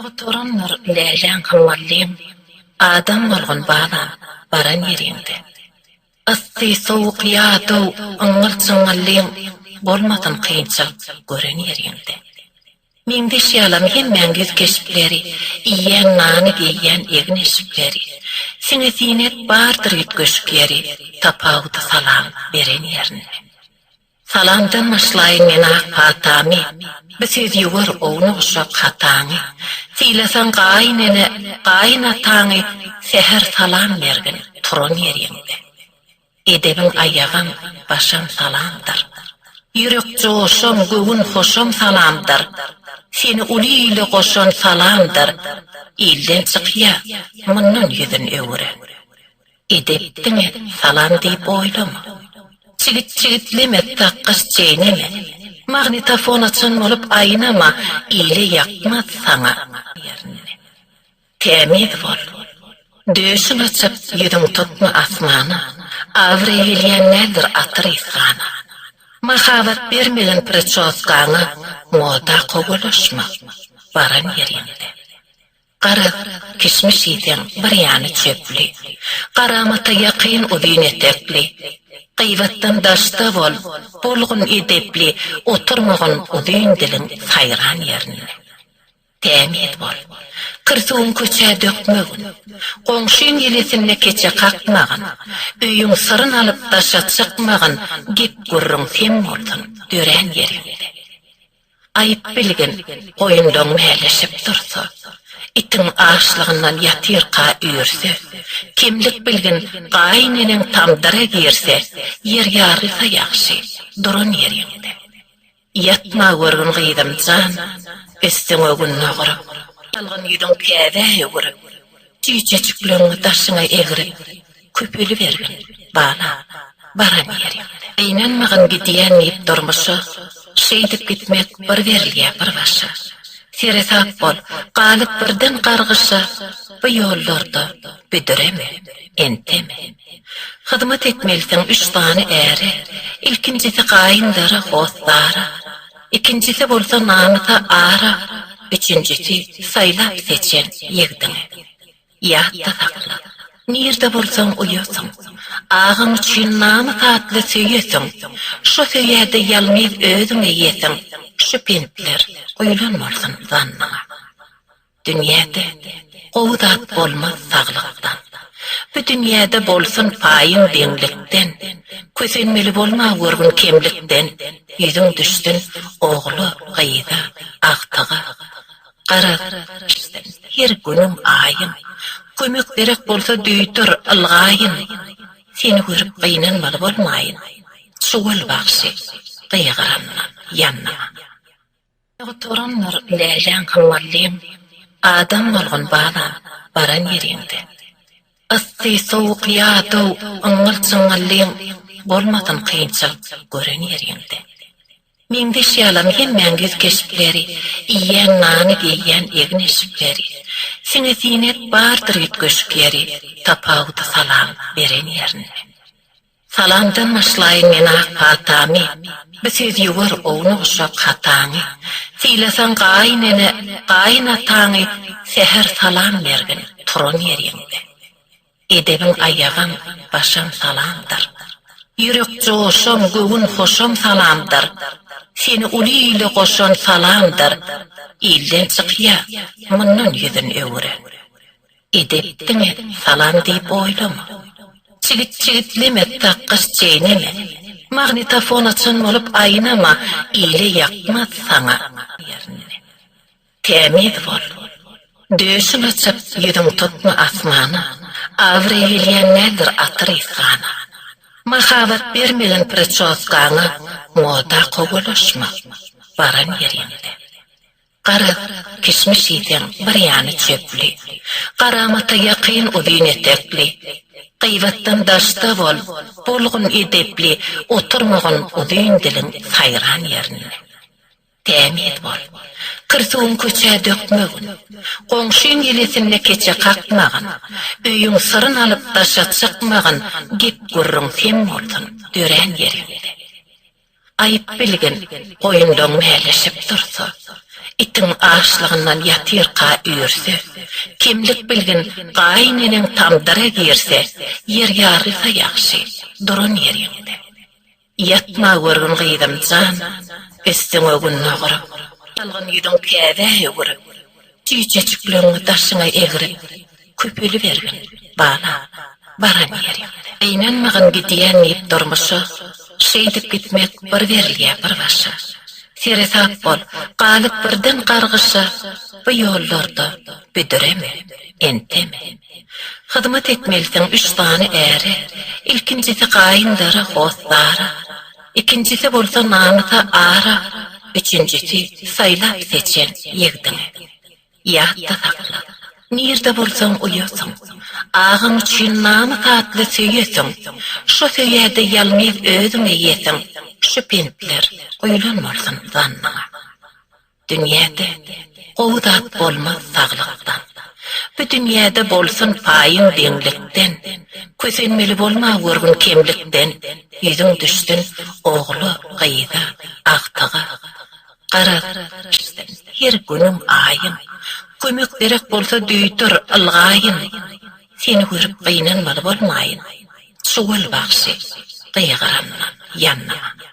Gutarandyr läläň hymmallym, Adam bolgun balam, baran ýeriňde. Yssy, sowuk, ýadaw, yňňyl-çyňňyllym, Bolmasyn kynçylyk gören ýeriňde. Meňzeş ýalam hemmäň ýüz keşpleri, Iýýän nany, geýýän egin-eşikleri. Siňe syn et, bardyr üýtgeşik ýeri, Tapawudy salam beren ýerinde. Salamdan başlaýyn men ak patamy, Bu söz ýuwar ownuk-uşak hataňy. Sylasaň gaýyn ene, gaýyn ataňy, Säher salam bergin turan ýeriňde. Edebiň aýagam, başam salamdyr. Ýürek joşam, göwün hoşam salamdyr. Seni uly ile goşan salamdyr. Ilden çykýa, mundan ýüzün öwüren. Edep diňe salam diýip oýlama. Çigit çigitleme, sakgyç çeýneme. Magnitofon açan bolup aýnama, ile ýakmaz saňa ýerinde. Tämiz bol. Döşüň açyp, ýüzüň tutma asmana, Abraý gelýän däldir atyr ysgana. Mahabat bermegin priçoskaňa, Moda kowalaşma, baran ýeriňde. Garaz, kişmiş iýseň, bir ýany çöpli. Garamata ýakyn uzyn etekli. Gybatdan daşda bol, bolgun edepli, Oturmagyn uzyn diliň saýran ýerinde. Tämiz bol. Kir suwuň köçä dökmegin. Goňşyň ýelesinde keçe kakmagyn. Öýüň syryn alyp daşa çykmagyn, Gep-gürrüň sem bolsun dörän ýeriňde. Aýyp bilgin, goýunlaň mäleşip dursa, Itiň açlygyndan ýatyrka üýrse, Kemlik bilgin, gaýyneneň tamdyra girse, Ýer ýarylsa ýagşy, duran ýeriňde. Ýatma görgün gyzym jan, üstüňe gün doguryp. Salgyn ýüzüň käbä öwürip. Jüýjejikleňňi daşyňa egrip, köpelibergin, balam, baran ýeriňde. Gynanmagyn gidýän diýip durmuşa, şeýdip gitmek bir berilýär bir başa. Seresap bol, galyp birden gargyşa, bu ýollarda büdüreme, enteme. Hyzmat etmelisiň üç sany äre, ilkinjisi gaýynlara, hossara. Ikinjisi bolsa namysa ara, üçünjisi saýlap seçen ýigdiňe. Ýatda sakla, nirde bolsaň uýasyň, agaň üçin namys atly söýesiň, şo söýäde ýalňyz özüň eýesiň, şu pentler guýlan bolsun zannyňa. Dünýäde gowy zat bolmaz saglykdan. Bu dünýäde bolsun paýyň deňlikden, Kösenmeli bolma görgün kemlikden, Ýüzüň düşsün ogla, gyza, agtyga. Garaz, her günüň, aýyň, Kömek gerek bolsa duýdur, ylgaýyn. Seni görüp gynanmaly bolmaýyn, Çuwal bagşy gygyrandan ýanyma. Gutarandyr läläň hymmallym, Adam bolgun balam, baran ýeriňde. Yssy, sowuk, ýadaw, yňňyl-çyňňyllym, Bolmasyn kynçylyk gören ýeriňde. Meňzeş ýalam hemmäň ýüz keşpleri, Iýýän nany, geýýän egin-eşikleri. Siňe syn et, bardyr üýtgeşik ýeri, Tapawudy salam beren ýerinde. Salamdan başlaýyn men ak patamy, Bu söz ýuwar ownuk-uşak hataňy. Sylasaň gaýyn ene, gaýyn ataňy, Säher salam bergin turan ýeriňde. Edebiň aýagam, başam salamdyr. Ýürek joşam, göwün hoşam salamdyr. Seni uly ile goşan salamdyr. Ilden çykýa, mundan ýüzün öwüren. Edep diňe salam diýip oýlama. Çigit çigitleme, sakgyç çeýneme. Magnitofon açan bolup aýnama, ile ýakmaz saňa ýerinde. Tämiz bol. Döşüň açyp, ýüzüň tutma asmana, Abraý gelýän däldir atyr ysgana. Mahabat bermegin priçoskaňa, Moda kowalaşma, baran ýeriňde. Garaz, kişmiş iýseň, bir ýany çöpli. Garamata ýakyn uzyn etekli. Gybatdan daşda bol, bolgun edepli, Oturmagyn uzyn diliň saýran ýerinde. Tämiz bol. Kir suwuň köçä dökmegin. Goňşyň ýelesinde keçe kakmagyn. Öýüň syryn alyp daşa çykmagyn, Gep-gürrüň sem bolsun dörän ýeriňde. Aýyp bilgin, goýunlaň mäleşip dursa. Itiň açlygyndan ýatyrka üýrse, Kemlik bilgin gaýyneneň tamdyra girse, Ýer ýarylsa ýagşy, duran ýeriňde. Ýatma görgün gyzym jan, üstüňe gün doguryp, Salgyn ýüzüň käbä öwürip, Jüýjejikleňňi daşyňa egrip, Köpelibergin, balam, baran ýeriňde. Gynanmagyn gidýän diýip durmuşa, Şeýdip gitmek bir berilýä bir başa. Seresap bol, galyp birden gargyşa, Bu ýollarda büdüreme, enteme. Hyzmat etmelisiň üç sany äre, Ilkinjisi gaýynlara, hossara, Ikinjisi bolsa namysa, ara, Üçünjisi saýlap-seçen ýigdiňe. Ýatda sakla, nirde bolsaň uýasyň, Agaň üçin namys atly söýesiň, Şo söýä-de ýalňyz özüň eýesiň, Şu pentler guýlan bolsun zannyňa. Dünýäde gowy zat bolmaz saglykdan. Bu dünýäde bolsun paýyň deňlikden, Kösenmeli bolma görgün kemlikden, Ýüzüň düşsün ogla, gyza, agtyga. Garaz, geçsin her günüň, aýyň, Kömek gerek bolsa duýdur, ylgaýyn, Seni görüp gynanmaly bolmaýyn, Çuwal bagşy gygyrandan ýanyňa.